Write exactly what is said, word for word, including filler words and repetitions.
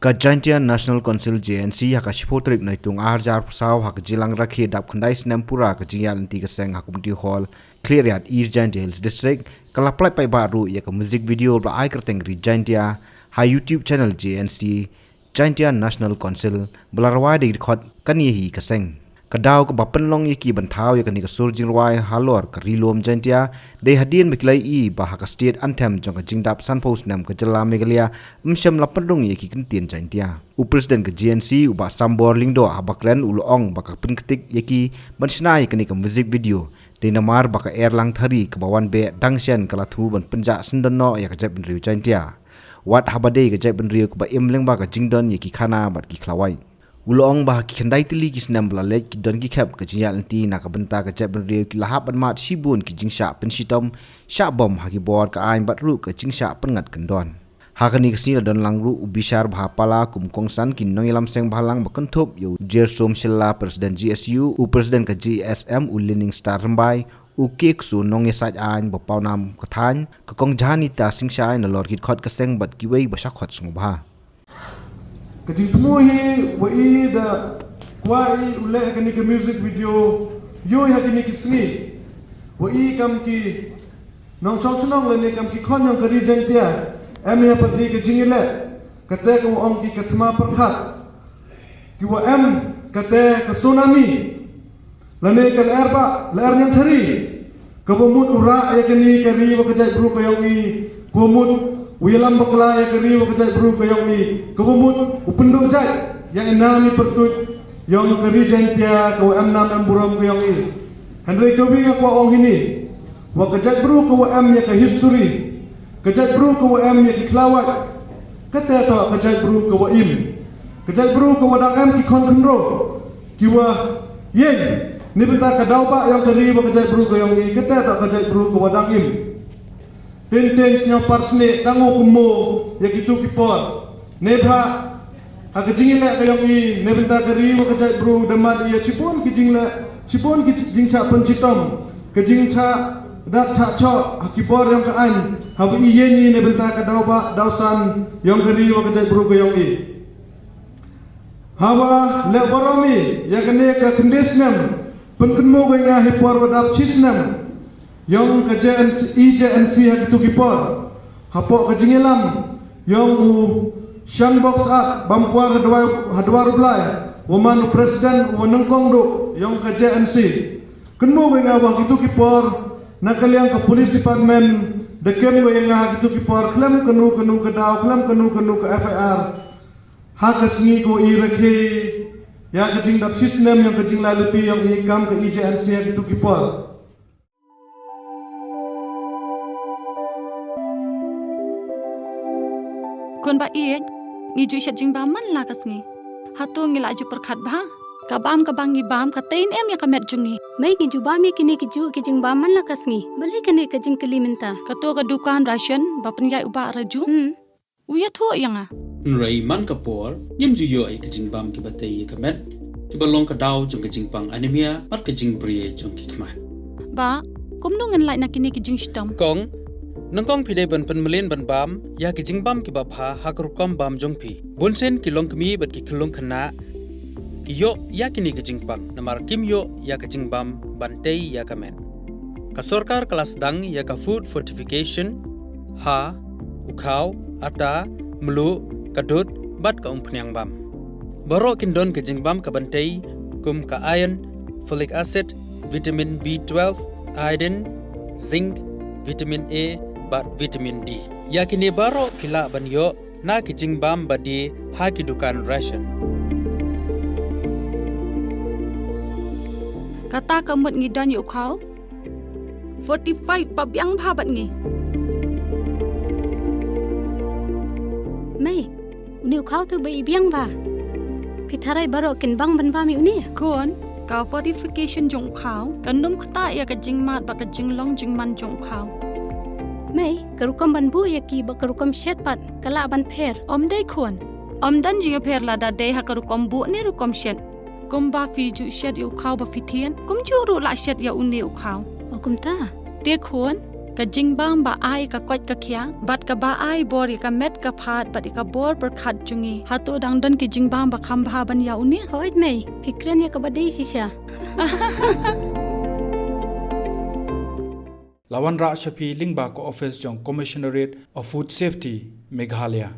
Ka Jaintia National Council, J N C, ha ka shiphew tarik Naitung arhajar arphew saw, ha ka jingïalang rakhe dap khyndai snem pura ka jingïaid lynti ka seng ha Community Hall, Khliehriat, East Jaintia Hills District, ka la pyllait paidbah ruh ïa ka music video ba la ai kyrteng Ri Jaintia ha YouTube channel J N C, Jaintia National Council, ba la rwai da ki dkhot Kane Hi Ka Seng. Ka daw kaba pynlong ïa ki ban thaw ïa kane ka sur jingrwai halor ka Ri Lum Jaintia, dei hadien ba ki la ïohi ba ha ka state anthem jong ka jingdap sanphew snem ka jylla Meghalaya, ym shym la pynrung ïa ki kyntien Jaintia. U President ka J N C, u Bah Sambor Lyngdoh, haba kren u la ong ba ka pynktik ïa ki ban shna ïa kane ka music video, dei namar ba ka Erlang Thari kaba wan beh dang shen ka la thmu ban pynjah syndon noh ïa ka jaitbynriew Jaintia. Wat haba dei ka jaitbynriew kaba im lyngba ka jingdon ïa ki khana bad ki khlawait. U la ong ba ha ki khyndai tylli ki snem ba la leit, ki don ki khep ka jingïaid lynti na ka bynta ka jaitbynriew, ki la hap ban mad shibun ki jingshah pynshitom, shah bom ha ki bor ka aiñ bad ruh ka jingshah pynngat kyndon. Ha kane ka sngi la don lang ruh u bishar bha pala kum u kongsan ki nongïalam seng bhalang ba kynthup ïa u Jersom Shylla, President G S U, u President ka J S M u Learning Star Rymbai, u Keksu nongïasaid aiñ ba pawnam ka thaiñ, ka Kong Janita Singshai nalor ki dkhot ka seng bad kiwei ba sha khot sngewbha. Ka jingthmu hi wa i da kwah i u leh ha kane ka music video, ïoh ha kane ka sngi. Wa i kam ki nongshong shnong lane kam ki khon jong ka Ri Jaintia, em hi ha pat ri ka jingïaleh, kata ka wa ong ki ka thma pyrkhat. Ki wa em kata ka tsunami. Lane ka lyer ba, lyer niam thari. Ka wa mut u rah ïa kane ka ri wa ka jaitbru ka yong i. Ka wa mut u ïalam bakla ïa ka ri wa ka jaitbru ka yong i. Ka wa mut u pynduh jait ïa i nam i pyrtuit yong ka Ri Jaintia ka wa em nam em burom ka yong i. Hynrei ka wi nga kwah ong hini. Wa ka jaitbru ka wa em ïa ka history. Ka jaitbru ka wa em ïa ki khlawait. Kata toh ka jaitbru ka wa im. Ka jaitbru ka wa dang em ki khon khynroo. Ki wa ïeng, na bynta ka daw ba yong ka ri wa ka jaitbru ka yong i, kata toh ka jaitbru ka wa dang im. Teng teng sñiaw parsneh tang u kumno ïa kitu ki por. Neibhah ha ka jingïaleh ka yong i, na bynta ka ri wa ka jaitbru da mad ïa shibun ki jingleh, shibun ki jingshah pynshitom, ka jingshah dat shah shoh ha ki bor yong ka aiñ, haba i ïeng i na bynta ka daw ba daw san yong ka ri wa ka jaitbru ka yong i. Haba leh burom i ïa kane ka khynde snem, pynkynmaw ko ïa nga hi por ba dap shi snem yong ka J N C, E J N C ha kitu ki por. Hapoh ka jingïalam yong u Shanbox Art, bam kwar ha Dwar, ha Dwar U Blai, wa man u president wa nyngkong duh yong ka J N C. Kynmaw ko ïa nga wa ha kitu ki por, na ka liang ka police department da kem ko ïa nga ha kitu ki por, khlem kano kano ka daw, khlem kano kano ka F I R. Ha ka sngi ko i rakhe ïa ka jingdap shi snem yong ka jinglai luti yong i kam ka E J N C ha kitu ki por. Khun ba ïeit, ngi ju shet jingbam man la ka sngi. Hato ngi la ju pyrkhat bha? Ka bam kaba ngi bam ka tei ne em ïa ka met jong ngi. Mei, ngi ju bam ïa kine ki ju ki jingbam man la ka sngi. Balei kane ka jingkylli mynta? Kato ka dukan ration ba pynïaid u Bah Raju. Hmm. U ïathuh ïa nga. Hynrei man ka por, ngim ju ïoh ïa ka jingbam kiba tei ïa ka met, kiba long ka daw jong ka jingpang anemia, bad ka jingbri jong ki khmat. Bah, kumno ngin lait na kine ki jingshitom? Kong, nyngkong phi dei ban pynmlien ban bam ïa ki jingbam kiba bha ha ka rukom bam jong phi. Bunsien ki longkmie bad ki khyllung khynnah ki ïoh ïa kine ki jingpang, namar kim ïoh ïa ka jingbam ban tei ïa ka met. Ka sorkar ka la sdang ïa ka food fortification ha u khaw, ata, mluh, ka dud, bad ka umphniang bam. Baroh kin don ka jingbam kaban tei, kum ka iron, folic acid, vitamin B twelve, iodine, zinc, vitamin A, bad vitamin D. Ïa kine baroh phi lah ban ïoh na ki jingbam ba die ha ki dukan ration. Kata ka mut ngi don ïa u khaw fortified ba biang bha bad ngi. Mei, une u khaw te ba i biang bha. Phi tharai baroh kin bang ban bam ïa une? Khun, ka fortification jong u khaw kan ym ktah ïa ka jingmad bad ka jinglong jingman jong u khaw. Mei, ka rukom ban buh ïa ki bad ka rukom shet pat ka lah ban pher? Ym dei khun. Ym don jingpher lada dei ha ka rukom buh ne rukom shet. Kumba phi ju shet ïa u khaw ba phi thied, kumjuh ruh lah shet ïa une u khaw. O kumta? Te khun, Ka jingbam ba ai ka koit ka khiah, bad kaba ai bor ïa ka met ka phad, bad ïa ka bor pyrkhat jong ngi. Hato dang don ki jingbam ba kham bha ban ïa une? Hooid mei, phi kren ïa kaba dei shisha. La wanrah sha phi lyngba ka office jong Commissionerate of Food Safety, Meghalaya.